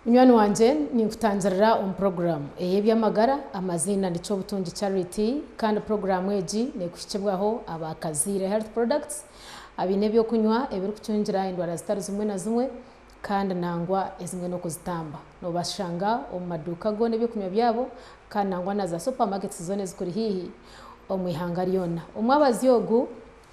Munywani wangye ninkutangirira omu puroguraamu ey'eby'amagara, amaziina ni Kyobutungi Charity kandi puroguraamu egi nekuhikibwaho aba Kazaire Health Products abaine ebyokunywa ebirikucungira endwara zitari zimwe na zimwe kandi nangwa ezimwe n'okuzitamba. Nobashanga omu maduuka goona ebyokunywa byabo kandi nangwa na za supermarkets zoona ezikuri haihi omu ihanga ryona. Omwabazyo ogu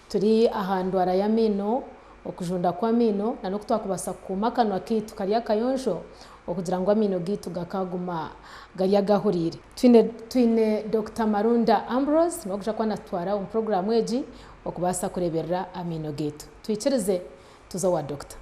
Turi aha ndwara y'amaino, okujunda kw'amaino na n'oku twakubaasa kukuuma akanwa kaitu kari akayonjo okugira ngu amaino gaitu gakaaguma gari agahuriire. Twine twine Dokita Marunda Ambrose niwe arikuja kuba natutwara omu puroguraamu egi okubaasa kureeberera amaino gaitu. Twikirize tuze owa Dokita.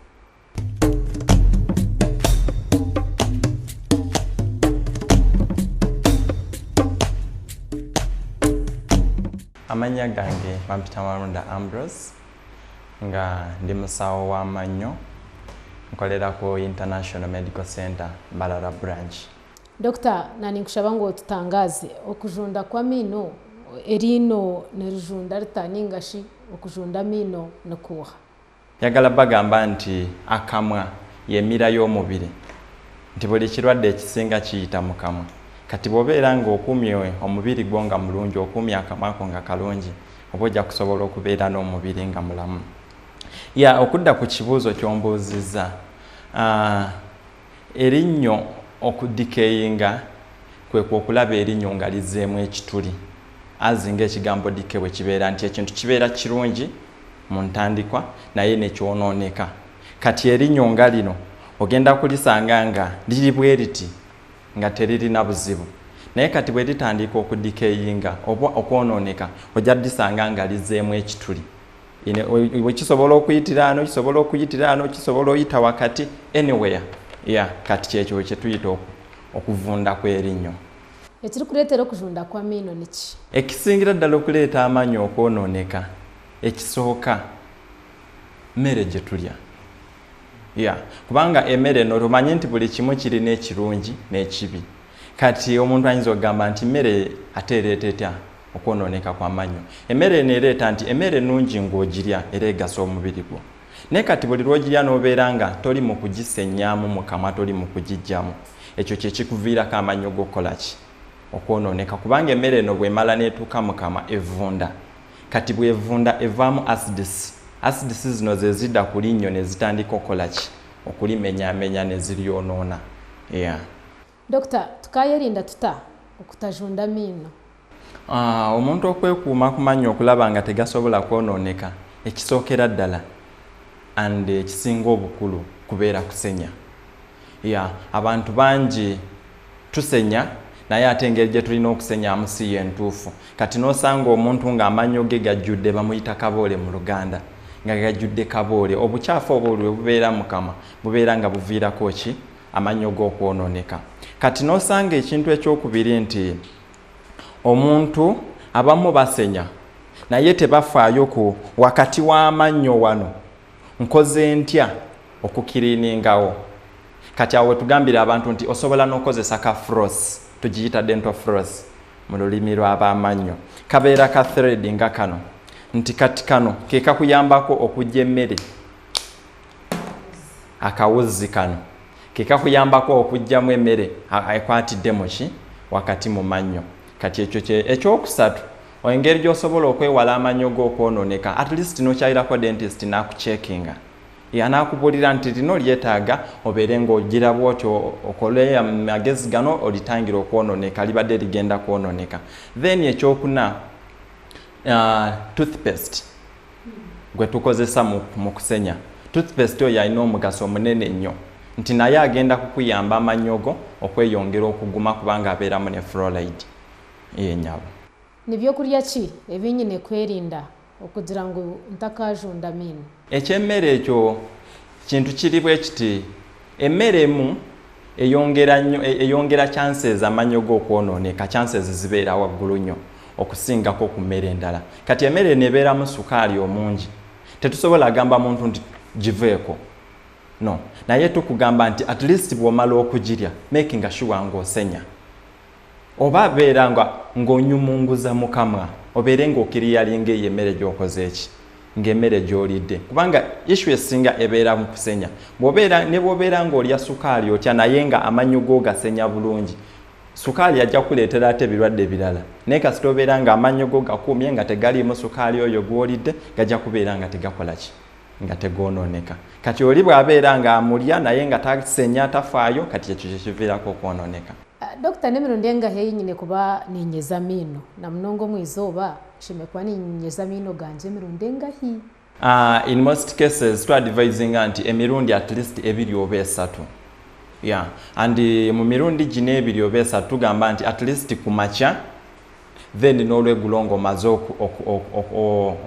Amannya gange bampita Marunda Ambrose nga ndi musawo wa mannyo nkolera ku International Medical Centre Mbarara Branch. Dokita na ninkushaba ngu otutangaaze okujunda kw'amaino eriino nirijunda rita ninga shi okujunda amaino nikuuha? Njagala bagamba nti akamwa y'emira y'omubiri, nti buli kirwadde ekisinga kiyita mu kamwa. Kati bw'obeera nga okuumye omubiri gwo nga mulungi, okuumye akamwa ko nga kalungi, oba ojja kusobola okubeera n'omubiri nga mulamu. Ya okudda ku kibuuzo ky'ombuuzizza, ah, erinnyo okudikeyinga kwekwo okulaba erinnyo nga lizzeemu ekituli. As ng'ekigambo decay bwe kibeera nti ekintu kibeera kirungi mu ntandikwa naye ne kyonooneka. Kati erinnyo nga lino ogenda kulisanga nga liri bwe liti nga teririna buzibu naye kati bwe litandika okudikeyinga oba okwonooneka ojja lisanga nga lizzeemu ekituli. Kisobola okuyitira ano, kisobola okuyitira ano, kisobola oyita wakati anywhere. Yeah, kati kyekyo kye tuyita okuvunda kw'erinnyo. Ekirikureetera okujunda kw'amaino niki? Ekisingira ddala okuleeta amannyo okwonooneka ekisooka mmere gye tulya. Yeah. Kubanga emmere eno omanyi nti buli kimu kirina ekirungi n'ekibi. Kati omuntu ayinza okugamba nti mmere ate ereeta etya okwonooneka kw'amannyo? Emmere eno ereeta nti emmere ennungi ng'ogirya era egasa omubiri gwo. Naye kati buli lw'ogirya n'obeera nga toli mu kugisenyaamu mu kamwa, toli mu kugiggyamu, ekyo kye kikuviirako amannyo go okukola ki? Okwonooneka. Kubanga emmere eno bw'emala n'etuuka mu kamwa evunda. Kati bw'evunda evaamu acids. Acids zino ze zidda ku linnyo ne zitandika okukola ki? Okulimenyaamenya ne ziryonoona. Yeah. Dokita, tukaayerinda tuta okutajunda amaino? Ah, omuntu okwekuuma ku mannyo okulaba nga tegasobola kwonooneka, ekisookera ddala and ekisinga obukulu kubeera kusenya. Yeah, abantu bangi tusenya naye ate engeri gye tulina okusenyaamu si ye ntuufu. Kati n'osanga omuntu ng'amannyo ge gajjudde bamuyita kaboole mu Luganda, nga gajjudde kaboole. Obukyafu obwo buli we bubeera mu kamwa bubeera nga buviirako ki? Amannyo ge okwonooneka. Kati n'osanga ekintu ekyokubiri nti omuntu abamu basenya naye tebafaayo ku wakati w'amannyo wano nkoze ntya okukiriiningawo. Kati awo wetugambira abantu nti osobola n'okukozesa ka floss, tugiyita dental floss mu lulimi lw'abamannyo. Kabeera ka thread nga kano nti kati kano ke kakuyambako okuggya emmere. Akawuzi kano ke kakuyambako okuggyamu emmere ekwatidde mu ki wakati mu mannyo. Kati ekyo kye ekyokusatu engeri gy'osobola okwewala amannyo go okwonooneka, at least n'okyalirako dentist n'akucekinga. Anaakubuulira nti lino lyetaaga obeere ng'ogira bw'otyo okole amagezi gano olitangire okwonooneka, libadde ligenda kwonooneka. Then ekyokuna toothpaste gwe tukozesa mu kusenya. Toothpaste oyo alina omugaso munene nnyo nti naye agenda kukuyamba amannyo go okweyongera okuguma kubanga abeeramu ne fluoride. Ye nyabo. Ni by'okurya ki ebi nyine kwerinda okugira ngu ntakaajunda amaino? Eky'emmere ekyo kintu kiri bwe kiti, emmere emu eyongera nnyo eyongera chances amannyo go okwonooneka, chances zibeera waggulu nnyo okusingako ku mmere endala. Kati emmere eno ebeeramu sukaali omungi, tetusobola gamba muntu nti giveeko, no, naye tukugamba nti at least bw'omala okugirya making sure ng'osenya oba beera nga ng'onyumunguza mu kamwa obeere ng'okiriyalinga eyo emmere gy'okoze ki. Ng'emmere gy'olidde, kubanga issue esinga ebeera mu kusenya. Bw'obeera ne bw'obeera ng'olya sukaali otya, naye nga amannyo go gasenya bulungi, sukaali ajja kukuleetera ate ebirwadde ebirala. Naye kasita obeera nga amannyo go gakuumye nga tegaliimu sukaali oyo gw'olidde, gajja kubeera nga tegakola ki, nga tegoonooneka. Kati oli bw'abeera nga amulya naye nga tasenya, tafaayo, kati ekyo kyekiviirako okwonooneka. Dokita, n'emirundi engahi ei nyine kuba ninyeza amaino? Na munonga omu izooba nshemeriire kuba ninyeza amaino gangye emirundi engahi? In most cases twadvisinga nti emirundi at least ebiri oba esatu, yeah. And mu mirundi gino ebiri oba esatu, tugamba nti at least ku makya, then n'olweggulo ng'omaze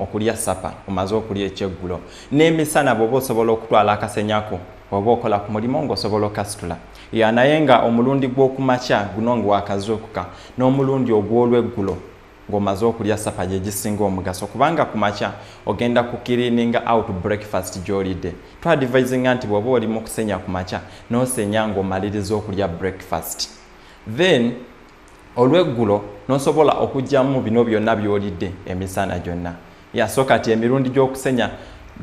okulya supper, omaze okulya ekyeggulo, n'emisana bw'oba osobola okutwala akasenyako, oba okola ku mulimu ng'osobola okasitula ya. Naye nga omulundi gw'okumakya guno nga wakazuukuka n'omulundi ogw'olweggulo ng'omaze okulya supper gye gisinga omugaso, kubanga ku makya ogenda ku cleaninga out breakfast gy'olidde. Twadvisinga nti bw'oba oli mu kusenya ku makya, n'osenya ng'omaliriza okulya breakfast, then olweggulo n'osobola okugyamu bino byonna by'olidde emisana gyonna. Yeah, so kati emirundi gy'okusenya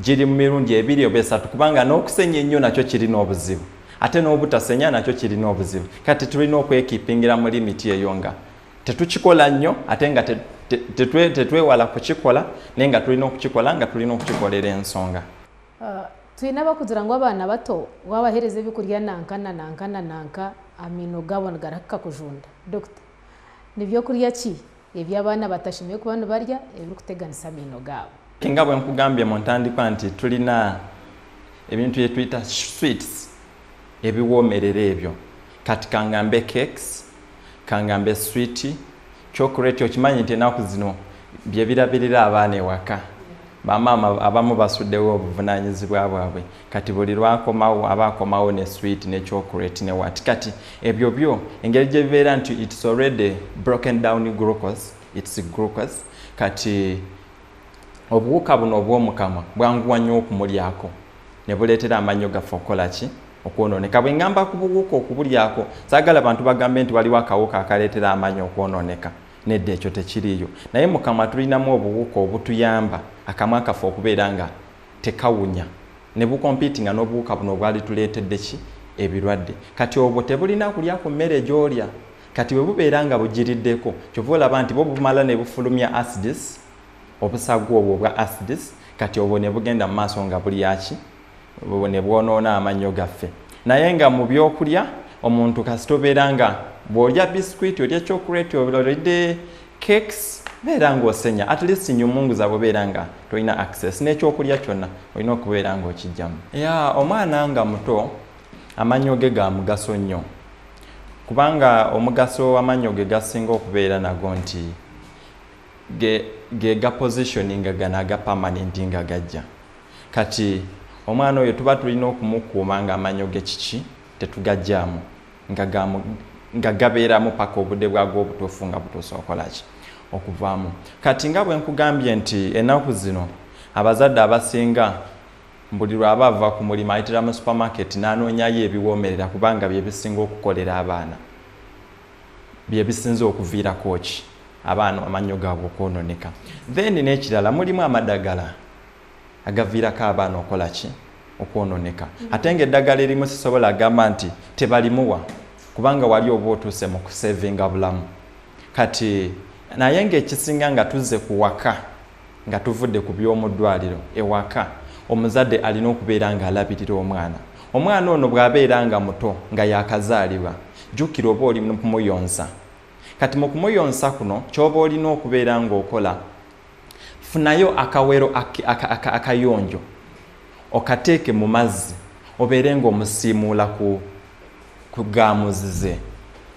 giri mu mirundi ebiri oba esatu, kubanga n'okusenya ennyo nakyo kirina obuzibu, ate n'obutasenya nakyo kirina obuzibu. Kati tulina okwekeepingira mu limit eyo, nga tetukikola nnyo ate nga tetwewala kukikola, naye nga tulina okukikola nga tulina okukikolera ensonga. Twine abakugira ngu abaana bato wabaheereza ebyokurya nanka na nanka na nanka, amaino gaabo nigarahika kujunda. Dokita, ni byokurya ki eby'abaana batashemereire kuba nibarya ebirikuteganisa amaino gaabo? Nga bwe nkugambye mu ntandikwa nti tulina ebintu bye tuyita sweets, ebiwoomerera ebyo. Kati kangambe cakes, kangambe sweet chocolate. Okimanyi nti ennaku zino bye birabirira abaana ewaka, bamaama abamu basuddewo obuvunaanyizibwa bwabwe. Kati buli lwakomawo aba akomawo ne sweet ne chocolate ne what. Kati ebyo byo engeri gye bibeera nti it's already broken down glucose, it's glucose. Kati obuwuka buno obw'omukamwa bwanguwa nnyo okumulyako ne buleetera amannyo gaffe okukola ki? Okwonooneka. Bwe ŋŋamba ku buwuka okubulyako, saagala bantu bagambe nti waliwo akawuka akaleetera amannyo okwonooneka. Nedda, ekyo tekiriiyo. Naye mu kamwa tulinamu obuwuka obutuyamba akamwa kaffe okubeera nga tekawunya, ne bucompetinga n'obuwuka buno obwali tuleetedde ki? Ebirwadde. Kati obwo tebulina kulya ku mmere gy'olya. Kati bwe bubeera nga bugiriddeko, kyova olaba nti bo bumala ne bufulumya acids, obusagu obwo obwa acids. Kati obwo ne bugenda mu maaso nga bulyaki, ne bwonoona amannyo gaffe. Naye nga mu byokulya, omuntu kasita obeera nga bw'olya biscuit, olya chocolate, olidde cakes, beera ng'osenya at least nyumunguza. Bw'obeera nga tolina access n'ekyokulya kyonna, olina okubeera ng'okijjamu ya. Omwana nga muto, amannyo ge ga mugaso nnyo, kubanga omugaso amannyo ge gasinga okubeera nago nti ge gapositioninga gano aga permanent nga gajja. Kati omwana oyo tuba tulina okumukuuma nga amannyo ge kiki, tetugajjaamu, nga gabeeramu paka obudde bwago obutuufu nga butuuse okolaki, okuvaamu. Kati nga bwe nkugambye nti ennaku zino abazadde abasinga buli lwaba ava ku mulimu ayitira mu supermarket n'anoonyayo ebiwoomerera, kubanga bye bisinga okukolera abaana, bye bisinze okuviirako ki, abaana amannyo gaabwe okwonooneka. Then n'ekirala, mulimu amadagala agaviirako abaana okola ki, okwonooneka. Ate ng'eddagala erimu sisobola agamba nti tebalimuwa, kubanga wali oba otuuse mu kusavinga bulamu. Kati naye ng'ekisinga nga tuzze ku waka, nga tuvudde ku by'omu ddwaliro, ewaka omuzadde alina okubeera ng'alabirira omwana. Omwana ono bw'abeera nga muto, nga yakazaalibwa, jjukira oba oli mu kumuyonsa. Kati mu kumuyonsa kuno, ky'oba olina okubeera ng'okola, funayo akawero akayonjo, okateeke mu mazzi, obeere ng'omusiimuula ku gums ze,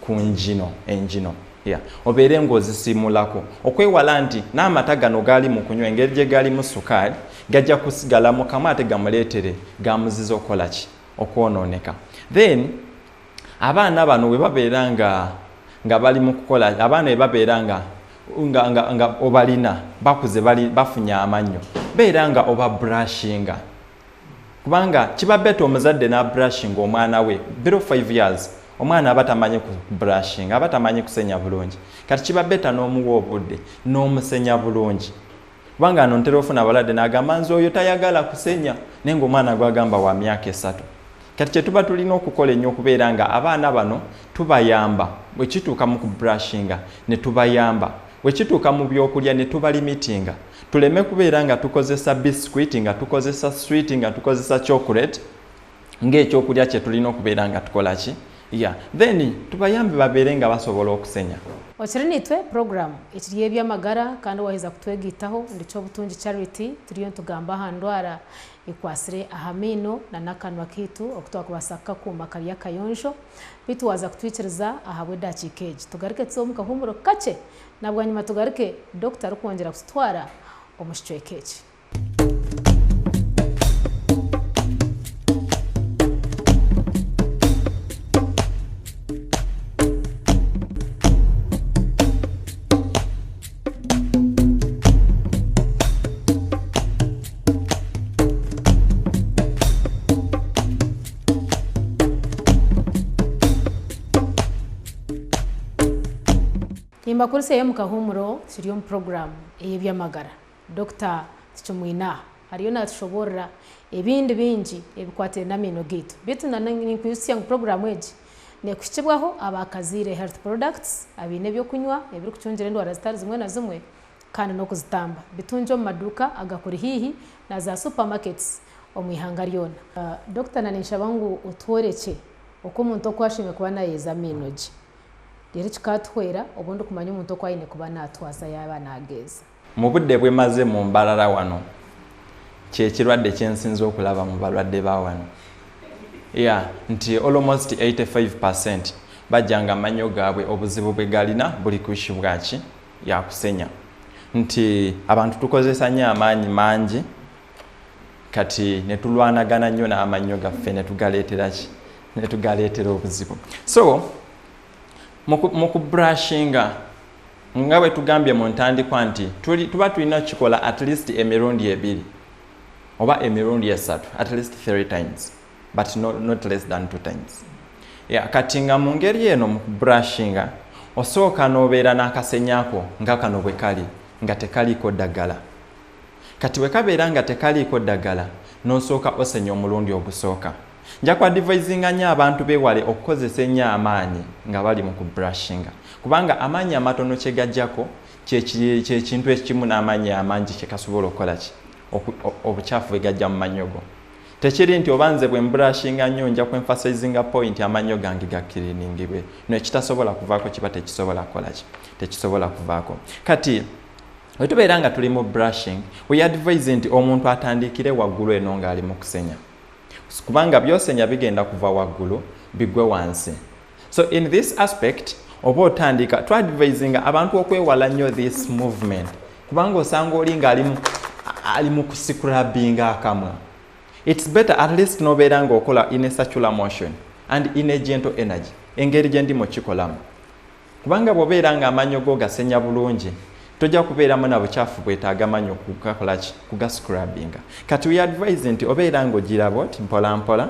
ku njino, enjino, yeah. Obeere ng'ozisiimulako okwewala nti n'amata gano gaali mu kunywa, engeri gye galimu sukaali, gajja kusigala mu kamwa ate gamuleetere gums ze okukola ki, okwonooneka. Then abaana bano bwe babeera nga bali mu kukola, abaana bwe babeera nga obalina bakuze, bali bafunye amannyo, beera nga oba brushinga, kubanga kiba better omuzadde n'abrushinga omwana we below 5 years. Omwana aba tamanyi ku brushing, aba tamanyi kusenya bulungi. Kati kiba better n'omuwa obudde n'omusenya bulungi. Kubanga ano ntera ofuna abalwadde n'agamba nze oyo tayagala kusenya, naye ng'omwana gw'agamba wa myaka esatu. Kati kye tuba tulina okukola ennyo okubeera nga abaana bano tubayamba bwe kituuka mu kubrushinga ne tubayamba, bwe kituuka mu byokulya ne tubalimitinga, tuleme kubeera nga tukozesa biscuit, nga tukozesa sweet, nga tukozesa chocolate ng'ekyokulya kye tulina okubeera nga tukola ki ya then tubayambe babeere nga basobola okusenya. Okiri naitwe puroguraamu ekiri ey'eby'amagara kandi waaheza kutwegaitaho ndi Kyobutungi Charity turiyo nitugamba aha ndwara ekwatsire aha maino na n'akanwa kaitu oku twakubaasa kukakuuma kari akayonjo. Beitu waaza kutwikiriza ahabw'edakiika egi tugaruke tuze omu kahuumuro kakye na bwanyima tugaruke dokita arikwongyera kututwara omu kicweka eki. Nimbakurisa omu kahuumuro turi omu puroguraamu ey'eby'amagara. Dokita Tikimwine aha ariyo natushoboorora ebindi bingi ebikwatiraine n'amaino gaitu. Beitu ninkwijutsya ngu puroguraamu egi neekuhikibwaho aba Kazaire Health Products abaine eby'okunywa ebirikucungira endwara zitari zimwe na zimwe kandi n'okuzitamba. Bitungye omu maduuka agakuri haihi na za supermarkets omu ihanga ryona. Dokita na ninshaba ngu otworekye oku omuntu oku ashemereire kuba naayeza amaino gye reero kikaatuhwera obundi kumanya omuntu oku aine kuba naatwaza yaaba naageeza. Mu budde bwe maze mu Mbarara wano, kye kirwadde kye nsinze okulaba mu balwadde ba wano. Yeah, nti almost 85 percent bajja nga amannyo gaabwe obuzibu bwe galina buli ku issue bwa ki? Ya kusenya. Nti abantu tukozesa nnyo amaanyi mangi kati ne tulwanagana nnyo n'amannyo gaffe ne tugaleetera ki? Ne tugaleetera obuzibu. So, mu kubrushinga Nga bwe tugambye mu ntandikwa nti tuli, tuba tulina kukikola at least emirundi ebiri oba emirundi esatu, at least three times but no, not less than two times. Yeah, kati nga mu ngeri eno mu kubrushinga osooka n'obeera n'akasenyako nga kano bwe kali nga tekaliiko ddagala. Kati bwe kabeera nga tekaliiko ddagala n'osooka osenya omulundi ogusooka. Nja ku advisinga nnyo abantu beewale okukozesa ennyo amaanyi nga bali mu ku brushinga kubanga amaanyi amatono kye gajjako kye kintu ekimu n'amaanyi amangi kye kasobola okukola ki obukyafu bwe gajja mu mannyo go. Tekiri nti oba nze bwe mbrushinga nnyo nja ku emphasizinga point amannyo gange gakiriningibwe. No ekitasobola kuvaako kiba tekisobola kukola ki tekisobola kuvaako. Kati bwe tubeera nga tuli mu brushing we advise nti omuntu atandikire waggulu eno ng'ali mu kusenya. Kubanga byosenya bigenda kuva waggulu bigwe wansi. So in this aspect oba otandika twadvisinga abantu okwewala nnyo this movement kubanga osanga oli nga ali mu kusikurabinga akamwa. It's better at least nobeera ng'okola in a circular motion and in a gentle energy, engeri gye ndi mu kikolamu. Kubanga bw'obeera ng'amannyo go gasenya bulungi, tojja kubeeramu na bukyafu bwetaaga mannyo kugakola ki? Kugascrubbinga. Kati we advise nti obeera ng'ogira bw'oti mpola mpola,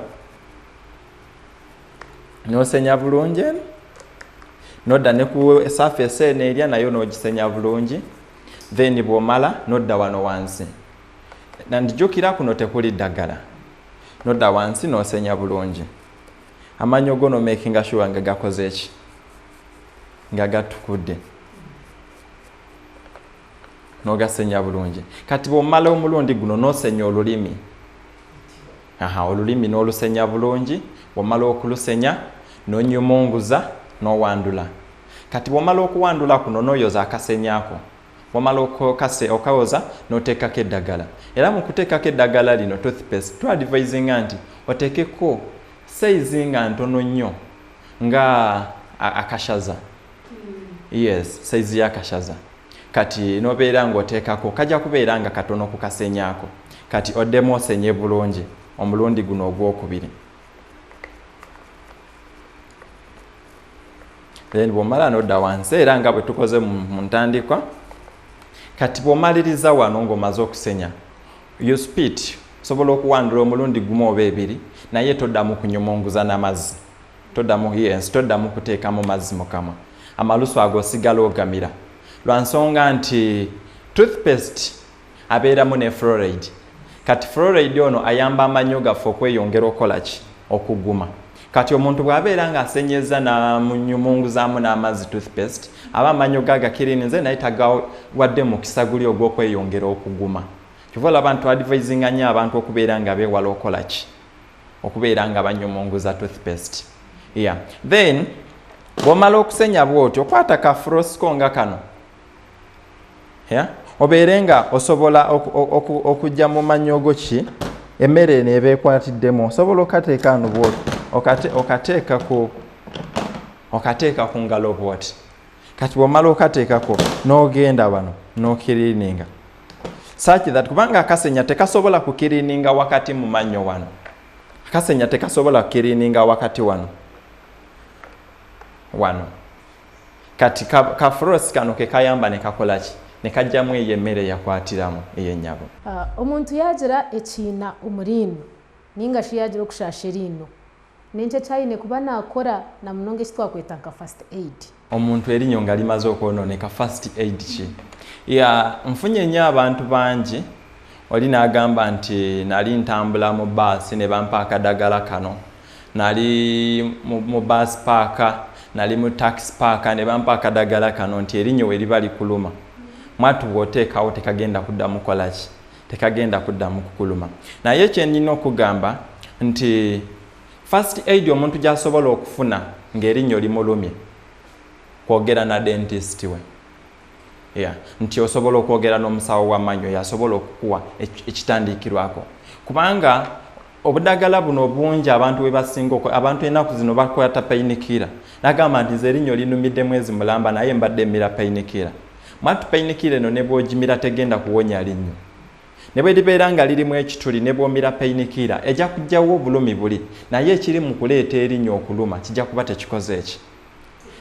n'osenya bulungi eno, n'odda ne ku surface eno erya nayo n'ogisenya bulungi, then bw'omala n'odda wano wansi. Ndijjukira kuno tekuli ddagala, n'odda wansi n'osenya bulungi. Amannyo go n'omakinga sure nga gakoze ki? Nga gatukudde. N'ogasenya bulungi. Kati bw'omala omulundi guno n'osenya olulimi. Aha, olulimi n'olusenya bulungi, bw'omala okulusenya n'onyumunguza n'owandula. Kati bw'omala okuwandula kuno n'oyoza akasenyako. Bw'omala okawoza n'oteekako eddagala. Era mu kuteekako eddagala lino toothpaste twadvisinga nti oteekeko sayizi nga ntono nnyo nga akashaza. Yes, sayizi y'akashaza. Kati n'obeera ng'oteekako kajja kubeera nga katono ku kasenyaako. Kati oddemu osenye bulungi omulundi guno ogwokubiri. Then bw'omala n'odda wansi era nga bwe tukoze mu ntandikwa. Kati bw'omaliriza wano ng'omaze okusenya, you spit, osobola okuwandula omulundi gumu oba ebiri, naye toddamu kunyumunguza n'amazzi. Toddamu, yes, toddamu kuteekamu mazzi mu kamwa. Amalusu ago osigala ogamira. Lwa nsonga nti toothpaste Abeeramu ne fluoride. Kati fluoride ono ayamba amannyo gaffe okweyongera okukola ki? Okuguma. Kati omuntu bw'abeera ng'asenyeza n'amunyumunguzaamu n'amazzi toothpaste, aba amannyo ge agakirininze naye tagawadde mukisa guli ogw'okweyongera okuguma. Kyova olaba nti twadvisinga nnyo abantu okubeera nga beewala okukola ki? Okubeera nga banyumunguza toothpaste. Yeah. Then bw'omala okusenya bw'otyo, okwata ka floss ko nga kano. Yeah? Obeere nga osobola okujja mu mannyo go ki emmere eno eba ekwatiddemu, osobola okateeka wano bwoti, okateeka ku ngalo bwoti. Kati bw'omala okateekako n'ogenda wano n'okiriininga such that, kubanga akasenya tekasobola kukiriininga wakati mu mannyo wano, akasenya tekasobola kukiriininga wakati wano wano. Kati ka floss kano ke kayamba ne kakola ki? Ne kajjamu eyo emmere eyakwatiramu ey'ennyabo. Omuntu yagira ekiina omu riino ninga shi yagira okushasha eriino, n'enki eki aine kuba naakora, na munonga eki twakweta nka first aid? Omuntu erinnyo nga limaze okwonooneka, first aid ki? Ya, nfunye nnyo abantu bangi, oli n'agamba nti nali ntambula mu baasi ne bampa akadagala kano, nali mu bus park, nali mu taxi park ne bampa akadagala kano, nti erinnyo we liba likuluma, mwatu bw'oteekawo tekagenda kuddamu kukola ki? Tekagenda kuddamu kukuluma. Naye kye nnina okugamba nti first aid omuntu gy'asobola okufuna ng'erinnyo limulumye, kwogera na dentist we. Yeah. Nti osobola okwogera n'omusawo w'amannyo, yasobola okukuwa ekitandikirwako, kubanga obudagala buno bungi abantu we basinga. Abantu ennaku zino bakwata painkiller, nagamba nti nze erinnyo linumidde mwezi mulamba naye mbadde mmira painkiller. Mwatu painkiller eno ne bw'ogimira tegenda kuwonya linnyo. Ne bwe libeera nga lirimu ekituli, ne bw'omira painkiller ejja kujjawo obulumi buli, naye ekiri mu kuleeta erinnyo okuluma kijja kuba tekikoze eki.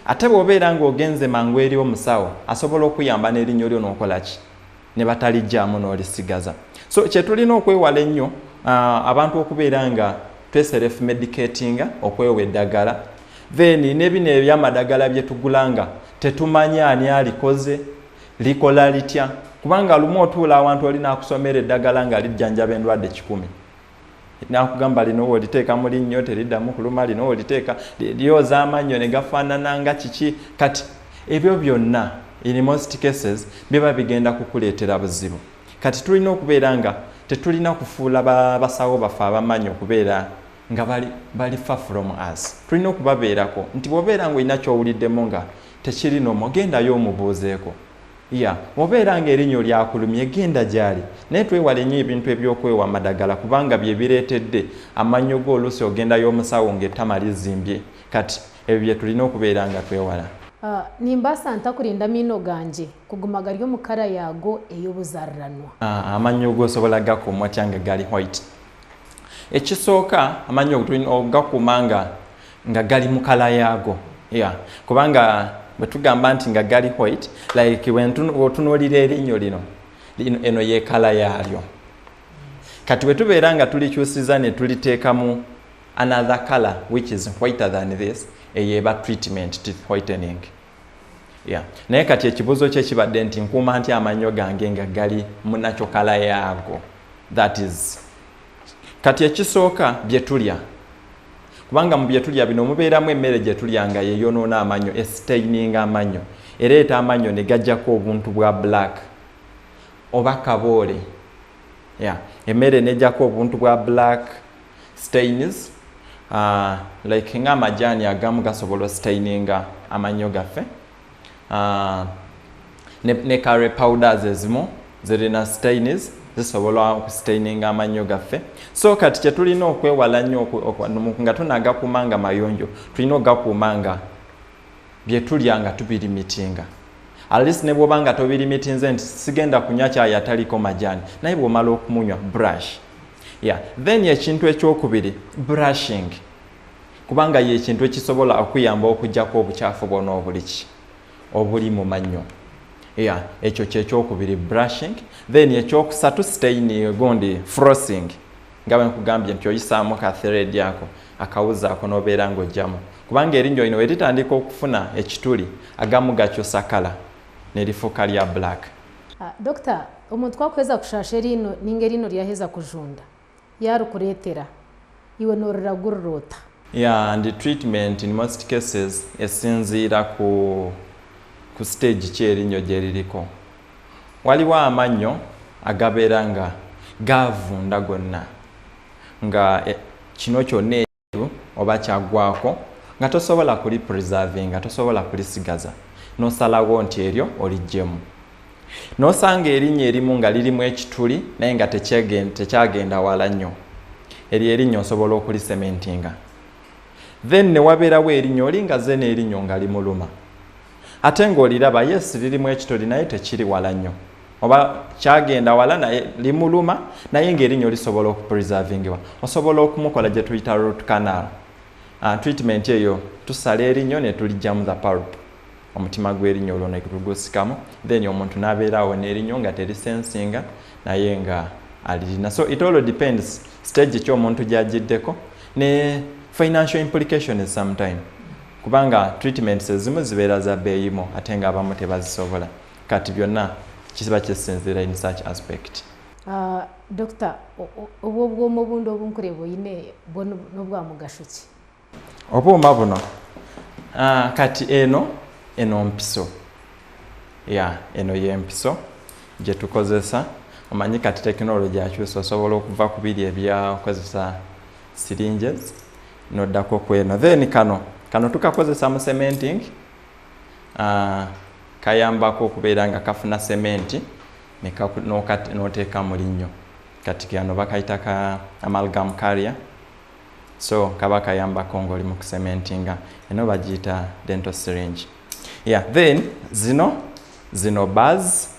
Ate bw'obeera ng'ogenze mangu eri omusawo, asobola okuyamba n'erinnyo lyo n'okola ki? Ne batalijjaamu n'olisigaza. So kye tulina okwewala ennyo, abantu okubeera nga tweself medicatinga, okwewa eddagala, then ne bino ebyamadagala bye tugula nga tetumanyi ani alikoze, likola litya, kubanga lumu otuula awantu oli n'akusomera eddagala nga lijjanjaba endwadde 100, nakugamba lino woliteeka mu linnyo teriddamu kuluma, lino woliteeka lyoza amannyo ne gafaanana nga kiki. Kati ebyo byonna in most cases biba bigenda kukuleetera buzibu. Kati tulina okubeera nga tetulina kufuula basawo baffe abamanyi okubeera nga bali far from us. Tulina okubabeerako nti bw'obeera nga olina kyowuliddemu nga tekiri nomo, gendayo omubuuzeeko. Ya, obeera nga erinnyo lyakulumye, genda gyali, naye twewale nnyo ebintu ebyokwewa amadagala, kubanga bye bireetedde amannyo go oluusi ogendayo omusawo ng'ettama lizimbye. Kati ebyo bye tulina okubeera nga twewala. Nimbaasa nta kurinda amaino gangye kuguma gari omu kara yaago ey'obuzariranwa? Amannyo go osobola gakuuma otya nga gali white? Ekisooka, amannyo tulina okugakuuma nga gali mu kala yaago, yeah. Kubanga bwe tugamba nti nga gali white, like bw'otunuulira erinnyo lino, eno ye kala yaalyo. Kati bwe tubeera nga tulikyusiza ne tuliteekamu another color which is whiter than this, eyo eba treatment, teeth whitening, yeah. Naye kati ekibuuzo kye kibadde nti nkuuma nti amannyo gange nga gali mu nakyo kala yaago? That is, kati ekisooka bye tulya, kubanga mu bye tulya bino mubeeramu emmere gye tulya nga yeyonoona amannyo, estaininga amannyo, ereeta amannyo ne gajjako obuntu bwa black oba kaboole. Yeah. Emmere nejjako obuntu bwa black stains, like ng'amajaani agamu gasobola ostaininga amannyo gaffe, ne curry powders ezimu zirina stains, zisobola okustaininga amannyo gaffe. So kati kyetulina okwewala nnyo nga tunagakuuma nga mayonjo, tulina okugakuuma nga bye tulya nga tubirimitinga. At least ne bw'oba nga tobirimitinze nti sigenda kunywa kyayi ataliko majaani, naye bw'omala okumunywa, brush. Yeah. Then ekintu ekyokubiri, brushing, kubanga ye ekintu ekisobola okuyamba okugjako obukyafu bwona obuliki obuli mu mannyo. Yeah, ekyo kyekyokubiri, brushing. Then ekyokusatu, stain gundi, flossing, nga bwe nkugambye nti oyisaamu ka thread ako, akawuzi ako, n'obeera ng'ojjamu, kubanga erinnyo lino we litandika okufuna ekituli, agamu gakyusa kala ne lifuuka lya black. Dokita. Omuntu ku akuheza kushaasha eriino ninga eriino ryaheza kujunda, yaarikureetera, iwe nooriragurira ota? Yeah, and treatment in most cases esinziira ku ku stage ki erinnyo gyeririko. Waliwo amannyo agabeera nga gaavunda gonna nga kino kyonna ekyeru oba kyaggwako nga tosobola kuli preservinga, tosobola kulisigaza nosalawo nti eryo oliggyemu. Nosanga erinnyo erimu nga lirimu ekituli naye nga tekyagenda wala nnyo, eryo erinnyo osobola okulisementinga. Then newabeerawo erinnyo oli nga ze n'erinnyo nga limuluma ate ng'oliraba, yes, lirimu ekituli naye tekiri wala nnyo oba kyagenda wala naye limuluma, naye ng'erinnyo lisobola okupreservingibwa, osobola okumukola gye tuyita root canal. Treatment eyo tusala erinnyo ne tuliggyamu the pulp, omutima gw'erinnyo olwo ne tugusikamu, then omuntu n'abeeraawo n'erinnyo nga terisensinga naye nga alirina. So it all depends stage ki omuntu gy'agiddeko ne financial implications sometime, kubanga treatments ezimu zibeera za bbeeyimu ate nga abamu tebazisobola. Kati byonna kiba kisinziira in such aspect. Dokita, obwo obwoma obundi obunkureeba oine bwo n'obwa mugasho ki? Obuuma buno, kati eno mpiso ya eno y'empiso gye tukozesa. Omanyi kati tekinologi akyusa, osobola okuva ku biri ebyakozesa syringes noddako kweno. Then kano tukakozesa mu cementing. Kayambako okubeera nga kafuna cement n'oteeka mu linnyo. Kati kano bakayita ka amalgam carrier, so kaba kayambako ng'oli mu kucementinga. Eno bagiyita dental syringe, yeah. Then zino bars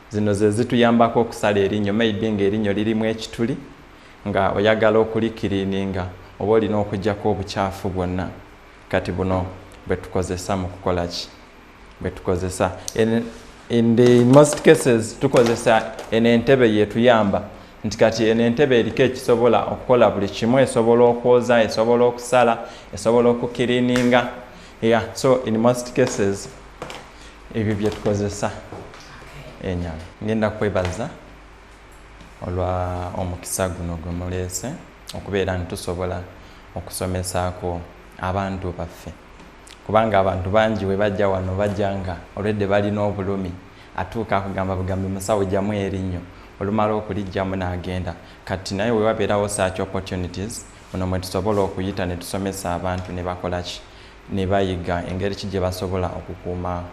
zino ze zituyambako okusala erinnyo. Maybe ng'erinnyo lirimu ekituli nga oyagala okulicleaninga oba olina okugjako obukyafu bwonna, kati buno bwe tukozesa mu kukola ki, bwe tukozesa in the most cases tukozesa eno entebe yetuyamba nti kati eno entebe eriko ekisobola okukola buli kimu, esobola okwoza, esobola okusala, esobola okucleaninga, yeah. So in most cases ebyo byetukozesa enyama. Ngenda kwebaza olwa omukisa guno gwe muleese okubeera nti tusobola okusomesaako abantu baffe, kubanga abantu bangi we bajja wano bajja nga olwedde balina obulumi, atuuka akugamba bugambi, "Musawo, jjamu erinnyo." Olumala okulijjamu n'agenda. Kati naye we wabeerawo such opportunities muno mwe tusobola okuyita ne tusomesa abantu ne bakola ki, ne bayiga engeri ki gye basobola okukuuma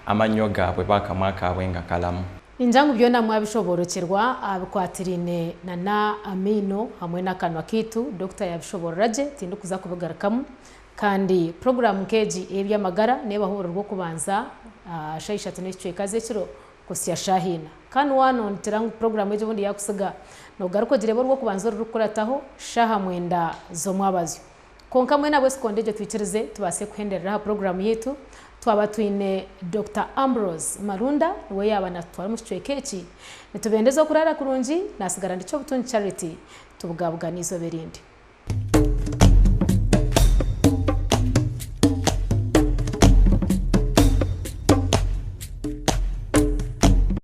amannyo gaabwe bakamwa kaabwe nga kalamu. Ningira ngu byona mwabishoborokyerwa bikwatiraine nana amaino hamwe n'akanwa kaitu. Dokita yabishoborora gye, tindikuza kubigarukamu. Kandi puroguraamu nk'egi ey'ebyamagara neebaho buri rw'okubanza shaaha 3 n'ekicweka z'ekiro kusya shaaha 4. Kandi waanongira ngu puroguraamu egi obundi yakusiga, noogaruka ogireebe orw'okubanza orurikukurataho shaaha 9 z'omwabazyo. Konka mwena bwesikonde egyo twikirize tubaase kuhenderera aha puroguraamu yaitu. Twaba twine Dr Ambrose Marunda, niwe yaaba natutwara omu kicweka eki. Nitubendeza okuraara kurungi. Nasigara ndi Kyobutungi Charity, tubugabuga n'eizooba erindi.